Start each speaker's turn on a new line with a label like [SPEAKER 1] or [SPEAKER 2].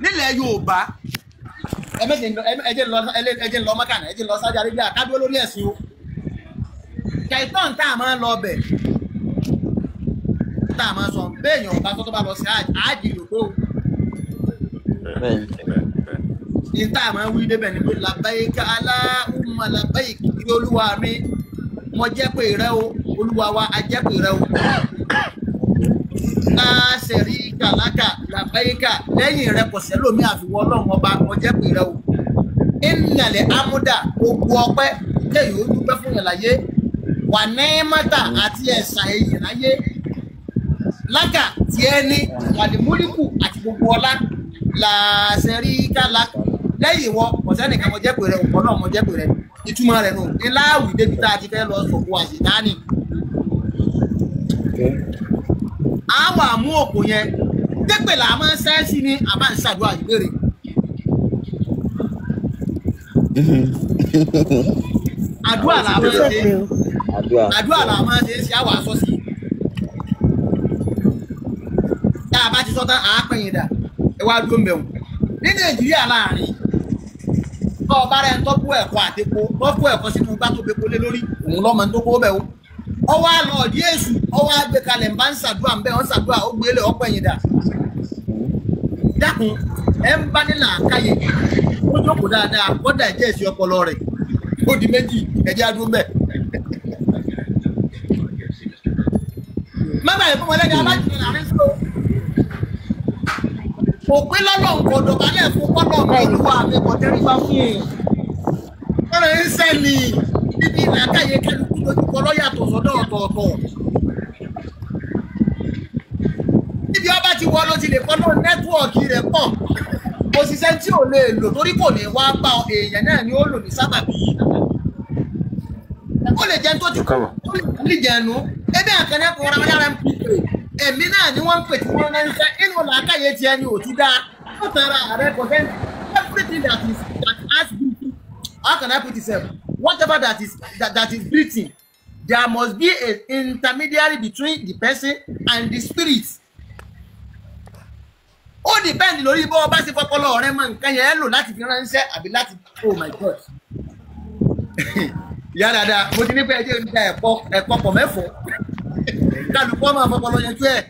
[SPEAKER 1] Nílẹ̀ Yorùbá ẹ jẹ́ lọ Mọ́kànà, ẹ jẹ́ lọ Saudi Arabia, ká dúró lórí ẹ̀sìn o. Ṣàìtàn tá a máa ń lọ bẹ̀ tá a máa sọ béèyàn ọba tó bá lọ sí àjì lòpó. Ní tá a máa wí débẹ̀ ni pé làbáyíká aláhùnmá làbáyíká kí olúwa mi, mo jẹ́ pé rẹ o, olúwa wa a jẹ́ pé rẹ o. Láṣẹ̀rí kàlákà làbáyíká lẹ́yìn rẹ kò sẹ́lòmí àfiwọ́ ọlọ́run ọba, mo jẹ́ pé rẹ o. Ìnàlẹ̀ amúdà gbogbo ọpẹ́ kéèyàn ó dúpẹ́ fún yàn láyé, wà ní mọ́tà àti ẹ̀sà èyàn láyé, lákà tí ẹ ní wàlímúlíkù àti gbogbo ọlá làṣẹrí kàlá lẹ́yìn ìwọ kò sẹ́nìkan mo jẹ́ pé rẹ òpó náà mo jẹ́ pé rẹ. Ìtumọ̀ rẹ̀ nù ní láàwì débi tá a ti fẹ́ lọ sọ̀kò àṣetánì. A wà mú òkò yẹn dépè là máa ń sẹ́ẹ̀sì ní àbá ń ṣàdúrà ìbéèrè. Àdúrà là máa ń ṣe, àdúrà là máa ń ṣe sí àwọn aṣọ sí. Tá a bá ti sọ tán, àá pẹ̀yìn dà, ẹ wá dúró mbẹ̀wò. Ní Nàìjíríà láàrin tọ́ ọba rẹ̀ ń tọ́kú ẹ̀kọ́ àtepo tọ́kú ẹ̀kọ́ sínú igbá tó bepo lé lórí òun lọ́mọ tó kó bẹ̀ o. Ọwọ́ àlọ́ ọ̀dí èṣù ọwọ́ àgbékalẹ̀ ń bá ń ṣàdúrà ń bẹ́ ń ṣàdúrà ó gbélé ọ̀pọ̀ ẹ̀yìn dà. Dákun ẹ ń bá nílà àkáyè ó jókòó dáadáa kọ́dà ẹ̀jẹ̀ èsì ọpọlọ rẹ̀ ó di méjì ẹ̀jẹ̀ adúró mbẹ̀. Má bàa fún wọn lẹ́ni alájùmọ̀ láàrin sí o. Òpin lọ́lọ́ kò dọ̀bálẹ̀ fún kọ́lọ̀ olúwa mi kò tẹríba fún un. Ọ̀rọ̀ ń sẹ́ni níbi ìlàkàyè kálukú lójúkọ lọ́yàtọ̀ sọ́dọ̀ ọ̀tọ̀ọ̀tọ̀. Níbi ọba ti wọ ló ti lè kọ́ náà nẹ́tíwọ̀kì rẹ̀ pọ̀. Òṣìṣẹ́ tí ò lè lò torí kò ní wá bá èèyàn náà ni ó lò ní sábàbí. Ó lè jẹun tó ti kú, ó lè jẹun. Ebi àkànní ẹ̀kọ́ ra wọn lára ń pè. Ẹ̀mí náà ni wọ́n ń pè tí wọ́n ń ṣe inú làákàyè tí ẹni ò ti dáa. Ó tara ààrẹ kò sẹ́ni. Everything that is that has beauty, how can I put it sef? Whatever that is that is breathing, there must be an intermediary between the person and the spirit. Ó depend lórí bó o bá ṣe fọpọlọ rẹ mọ nǹkan yẹn lò láti fi ránṣẹ́ àbí láti oh my God. Ìyá dáadáa, mo ti ní pé ẹjẹ́ ń da ẹ̀kọ́ ẹ̀kọ́ pọ̀ mẹ́fọ̀ọ́. Kálukú ọmọ àfọpọlọ yẹn tú ẹ̀.